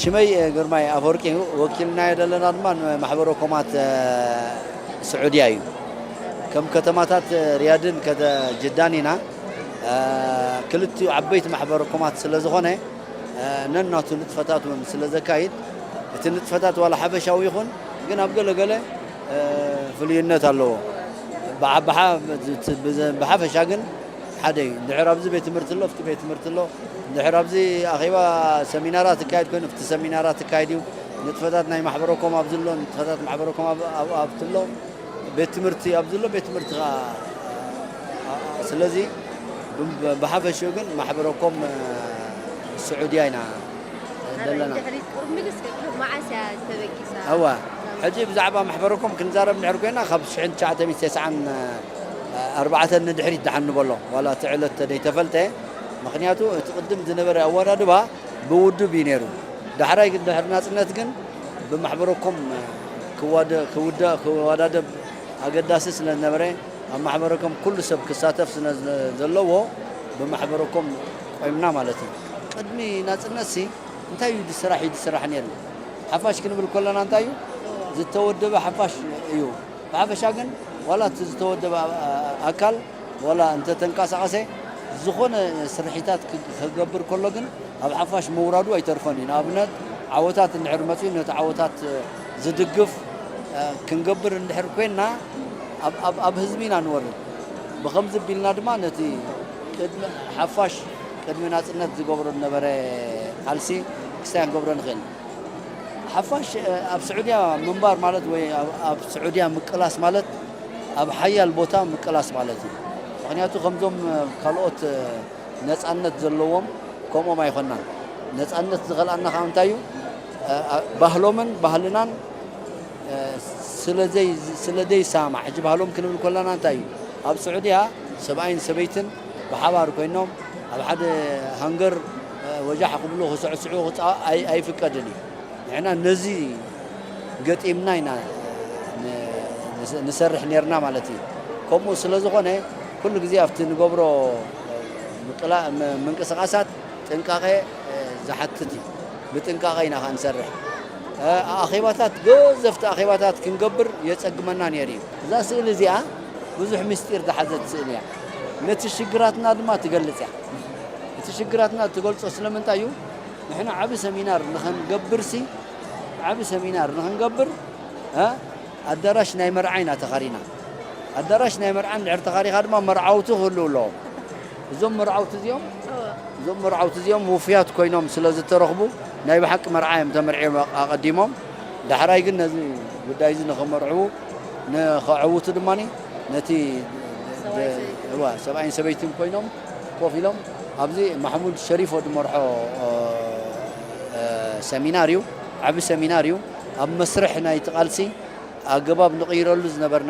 ሽመይ ግርማይ ኣፈወርቂ እዩ። ወኪልናዮ ዘለና ድማ ንማሕበረ ኮማት ስዑድያ እዩ። ከም ከተማታት ሪያድን ከተ ጅዳን ኢና። ክልቲኡ ዓበይቲ ማሕበረ ኮማት ስለ ዝኾነ ነናቱ ንጥፈታት እውን ስለ ዘካይድ፣ እቲ ንጥፈታት ዋላ ሓፈሻዊ ይኹን፣ ግን ኣብ ገለ ገለ ፍልዩነት ኣለዎ። ብሓፈሻ ግን ሓደ እዩ። እንድሕር ኣብዚ ቤት ትምህርቲ ኣሎ፣ ኣብቲ ቤት ትምህርቲ ኣሎ። እንድሕር ኣብዚ ኣኼባ ሰሚናራት ይካየድ ኮይኑ ኣብቲ ሰሚናራት ይካየድ እዩ። ንጥፈታት ናይ ማሕበረኮም ኣብዚ ኣሎ፣ ንጥፈታት ማሕበረኮም ኣብቲ ኣሎ፣ ቤት ትምህርቲ ኣብዚ ኣሎ፣ ቤት ትምህርቲ ከዓ። ስለዚ ብሓፈሽኡ ግን ማሕበረኮም ስዑድያ ኢና ዘለና። እዋ፣ ሕጂ ብዛዕባ ማሕበረኮም ክንዛረብ እንድሕር ኮይና ካብ ሽሕን ትሽዓተ ሚእትን ተስዓን ኣርባዕተን ንድሕሪት ደሓን ንበሎ፣ ዋላ እቲ ዕለት ተደይተፈልጠ። ምኽንያቱ እቲ ቅድም ዝነበረ ኣወዳድባ ብውድብ እዩ ነይሩ። ዳሕራይ ግን ድሕሪ ናጽነት ግን ብማሕበረኮም ክወዳደብ ኣገዳሲ ስለ ዝነበረ፣ ኣብ ማሕበረኮም ኩሉ ሰብ ክሳተፍ ስለ ዘለዎ ብማሕበረኮም ቆይምና ማለት እዩ። ቅድሚ ናጽነት ሲ እንታይ እዩ ዝስራሕ እዩ ዝስራሕ ነይሩ? ሓፋሽ ክንብል ከለና እንታይ እዩ? ዝተወደበ ሓፋሽ እዩ። ብሓፈሻ ግን ዋላ እቲ ዝተወደበ ኣካል ዋላ እንተተንቀሳቐሰ ዝኾነ ስርሒታት ክገብር ከሎ ግን ኣብ ሓፋሽ ምውራዱ ኣይተርፎን እዩ። ንኣብነት ዓወታት እንድሕር መፅኡ ነቲ ዓወታት ዝድግፍ ክንገብር እንድሕር ኮይንና ኣብ ህዝቢ ኢና ንወርድ። ብኸምዚ ቢልና ድማ ነቲ ቅድሚ ሓፋሽ ቅድሚ ናፅነት ዝገብሮ ዝነበረ ቃልሲ ክስታይ ክንገብሮ ንኽእል። ሓፋሽ ኣብ ስዑድያ ምንባር ማለት ወይ ኣብ ስዑድያ ምቅላስ ማለት ኣብ ሓያል ቦታ ምቅላስ ማለት እዩ። ምክንያቱ ከምዞም ካልኦት ነፃነት ዘለዎም ከምኦም ኣይኮናን። ነፃነት ዝኸልኣና ከዓ እንታይ እዩ? ባህሎምን ባህልናን ስለ ዘይሰማማዕ፣ ሕጂ ባህሎም ክንብል ከለና እንታይ እዩ? ኣብ ስዑድያ ሰብኣይን ሰበይትን ብሓባር ኮይኖም ኣብ ሓደ ሃንገር ወጃሕ ክብሉ ክስዕስዑ ኣይፍቀድን እዩ። ንሕና ነዚ ገጢምና ኢና ንሰርሕ ነርና ማለት እዩ። ከምኡ ስለ ዝኾነ ኩሉ ግዜ ኣብቲ ንገብሮ ምንቅስቃሳት ጥንቃቄ ዝሓትት እዩ። ብጥንቃቄ ኢና ከኣ ንሰርሕ። ኣኼባታት፣ ገዘፍቲ ኣኼባታት ክንገብር የጸግመና ነይሩ እዩ። እዛ ስእሊ እዚኣ ብዙሕ ምስጢር ዝሓዘት ስእሊ እያ። ነቲ ሽግራትና ድማ ትገልጽ እያ። እቲ ሽግራትና ትገልጾ ስለምንታይ እዩ? ንሕና ዓቢ ሰሚናር ንኸንገብርሲ፣ ዓቢ ሰሚናር ንኸንገብር ኣዳራሽ ናይ መርዓ ኢና ተኻሪና። ኣዳራሽ ናይ መርዓ እንድሕር ተኻሪኻ ድማ መርዓውቲ ክህልዉ ኣለዎም። እዞም መርዓውቲ እዚኦም እዞም መርዓውቲ እዚኦም ውፉያት ኮይኖም ስለ ዝተረኽቡ ናይ ብሓቂ መርዓ እዮም ተመርዕዮም ኣቐዲሞም። ዳሕራይ ግን ነዚ ጉዳይ እዚ ንኸመርዕዉ ንኸዕውቱ ድማ ነቲ ሰብኣይን ሰበይትን ኮይኖም ኮፍ ኢሎም ኣብዚ ማሕሙድ ሸሪፎ ዝመርሖ ሰሚናር እዩ። ዓቢ ሰሚናር እዩ። ኣብ መስርሕ ናይቲ ቃልሲ ኣገባብ ንቕይረሉ ዝነበርና